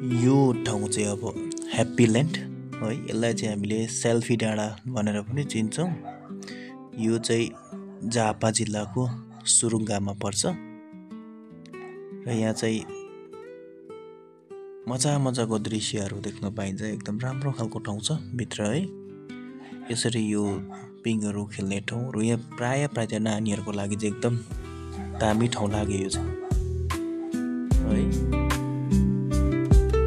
यो ठाउँ चाहिँ अब ह्याप्पी ल्यान्ड है। यसलाई चाहिँ हामीले सेल्फी डाँडा भनेर पनि चिन्छौँ। यो चाहिँ झापा जिल्लाको सुरुङ्गामा पर्छ र यहाँ चाहिँ मजाको दृश्यहरू देख्न पाइन्छ। एकदम राम्रो खालको ठाउँ छ भित्र है। यसरी यो पिङहरू खेल्ने ठाउँहरू यहाँ प्राय चाहिँ नानीहरूको लागि चाहिँ एकदम दामी ठाउँ लाग्यो यो चाहिँ है।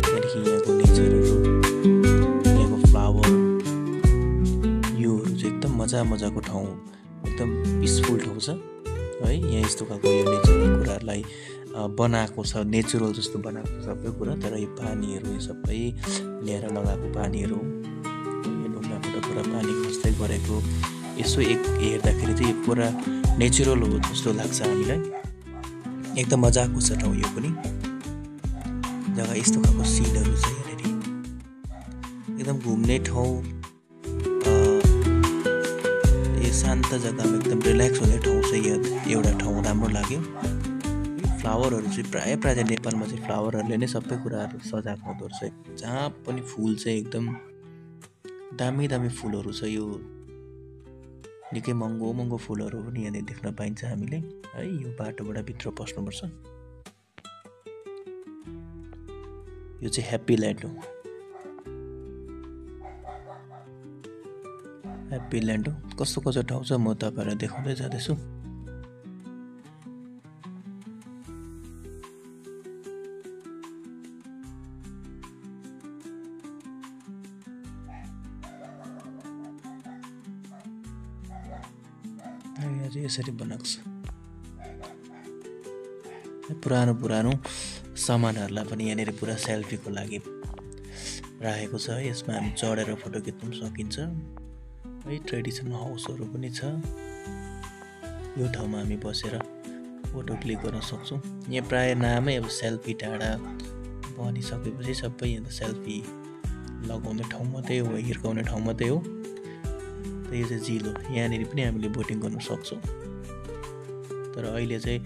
त्यहाँदेखि यहाँको नेचरहरू, यहाँको फ्लावर, योहरू चाहिँ एकदम मजाको ठाउँ, एकदम पिसफुल ठाउँ छ है। यहाँ यस्तो खालको यो नेचरल कुराहरूलाई बनाएको छ, नेचुरल जस्तो बनाएको छ सबै कुरा। तर यो पानीहरू यो सबै ल्याएर लगाएको पानीहरू, यो ढुङ्गाबाट पुरा पानी खस्दै गरेको, यसो एक हेर्दाखेरि चाहिँ यो पुरा नेचुरल हो जस्तो लाग्छ हामीलाई। एकदम मजाको छ ठाउँ यो पनि जग्गा। यस्तो खालको सिनहरू छ यहाँनिर, एकदम घुम्ने ठाउँ, यो शान्त जग्गामा एकदम रिल्याक्स हुने ठाउँ चाहिँ एउटा ठाउँ राम्रो लाग्यो। फ्लावरहरू चाहिँ प्राय नेपालमा चाहिँ फ्लावरहरूले नै सबै कुराहरू सजाएको हुँदो रहेछ। जहाँ पनि फुल चाहिँ एकदम दामी फुलहरू छ। यो निकै महँगो फुलहरू पनि यहाँनिर देख्न पाइन्छ हामीले है। यो बाटोबाट भित्र पस्नुपर्छ। यो चाहिँ ह्याप्पी ल्यान्ड हो। ह्याप्पी ल्यान्ड हो। कस्तो ठाउँ छ म तपाईँहरूलाई देखाउँदै जाँदैछु। यहाँ चाहिँ यसरी बनाएको छ। पुरानो सामानहरूलाई पनि यहाँनिर पुरा सेल्फीको लागि राखेको छ। यसमा हामी चढेर फोटो खिच्न सकिन्छ है। ट्रेडिसनल हाउसहरू पनि छ। यो ठाउँमा हामी बसेर फोटो क्लिक गर्न सक्छौँ। यहाँ प्राय नामै अब सेल्फी डाँडा भनिसकेपछि सबै यहाँ सेल्फी लगाउने ठाउँ मात्रै हो, हिर्काउने ठाउँ मात्रै हो। यो चाहिँ झिल हो। यहाँनिर पनि हामीले बोटिङ गर्न सक्छौँ। तर अहिले चाहिँ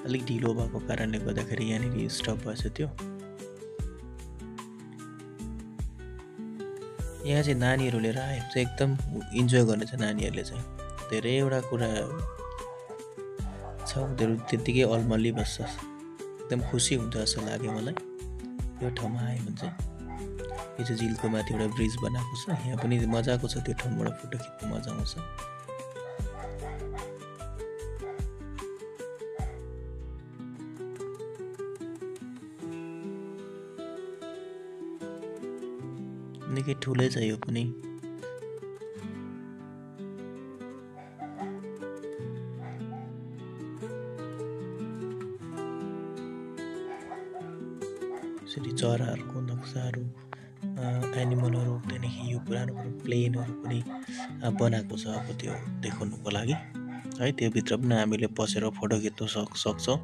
अलिक ढिलो भएको कारणले गर्दाखेरि यहाँनिर स्टप भएछ त्यो। यहाँ चाहिँ नानीहरूले राखेको चाहिँ एकदम इन्जोय गर्ने छ नानीहरूले चाहिँ। धेरैवटा कुरा छ, उनीहरू त्यत्तिकै अलमल्ली बस्छ, एकदम खुसी हुन्छ जस्तो लाग्यो मलाई यो ठाउँमा आयो भने चाहिँ। यो चाहिँ झिलको माथि एउटा ब्रिज बनाएको छ। यहाँ पनि मजाको छ, त्यो ठाउँबाट फोटो खिच्नु मजा आउँछ। निकै ठुलै छ यो पनि। यसरी चराहरूको नक्साहरू, एनिमलहरू, त्यहाँदेखि यो पुरानो प्लेनहरू पनि बनाएको छ अब त्यो देखाउनुको लागि है। त्योभित्र पनि हामीले पसेर फोटो खिच्न सक्छौँ।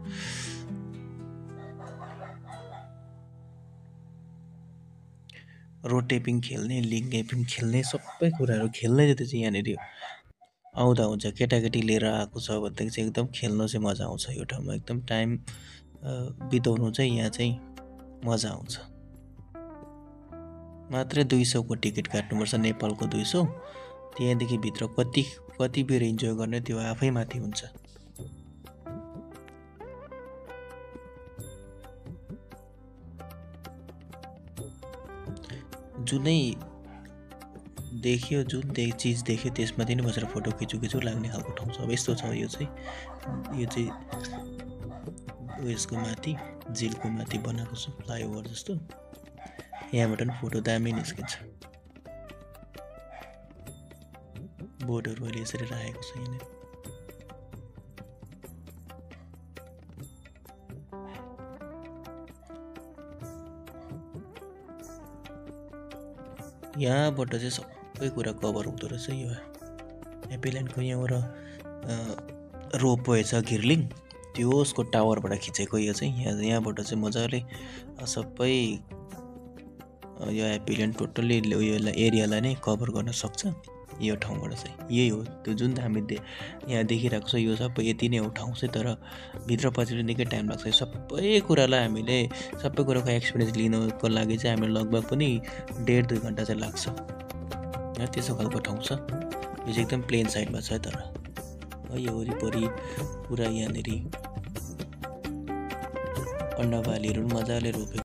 रोटेपिङ खेल्ने, लिङ्गेपिङ खेल्ने, सबै कुराहरू खेल्ने जति चाहिँ यहाँनिर आउँदा हुन्छ। केटाकेटी लिएर आएको छ भनेदेखि चाहिँ एकदम खेल्न चाहिँ मजा आउँछ। यो ठाउँमा एकदम टाइम बिताउनु चाहिँ यहाँ चाहिँ मजा आउँछ। मात्रै 200 को टिकट काट्नुपर्छ, नेपालको 200। त्यहाँदेखि भित्र कति बेर इन्जोय गर्ने त्यो आफै माथि हुन्छ। जुनै चिज देख्यो त्यसमाथि नै बसेर फोटो खिचु लाग्ने खालको ठाउँ छ। अब यस्तो छ यो चाहिँ उयसको माथि, झिलको माथि बनाएको छ फ्लाइओभर जस्तो। यहाँबाट पनि फोटो दामी निस्किन्छ। बोर्डहरू अहिले यसरी राखेको छ यहाँनिर। यहाँबाट चाहिँ सबै कुरा कभर हुँदो रहेछ। यो ह्याप्पी ल्यान्डको यहाँबाट रोपवे छ घिर्लिङ, त्यो उसको टावरबाट खिचेको यो चाहिँ। यहाँबाट चाहिँ मजाले सबै यो ह्याप्पी ल्यान्ड टोटल्ली यो एरियालाई नै कभर गर्न सक्छ। यो ठाउँबाट चाहिँ यही हो त्यो जुन हामीले यहाँ देखिरहेको छ यो सबै यति नै हो ठाउँ चाहिँ, तर भित्र पछि निकै टाइम लाग्छ। सबै कुरालाई हामीले सबै कुराको एक्सपिरियन्स लिनको लागि चाहिँ हामीले लगभग पनि 1.5-2 घन्टा चाहिँ लाग्छ। त्यसो खालको ठाउँ छ। यो चाहिँ एकदम प्लेन साइडमा छ तर यो वरिपरि पुरा यहाँनिर अन्डाबालीहरू मजाले रोपेको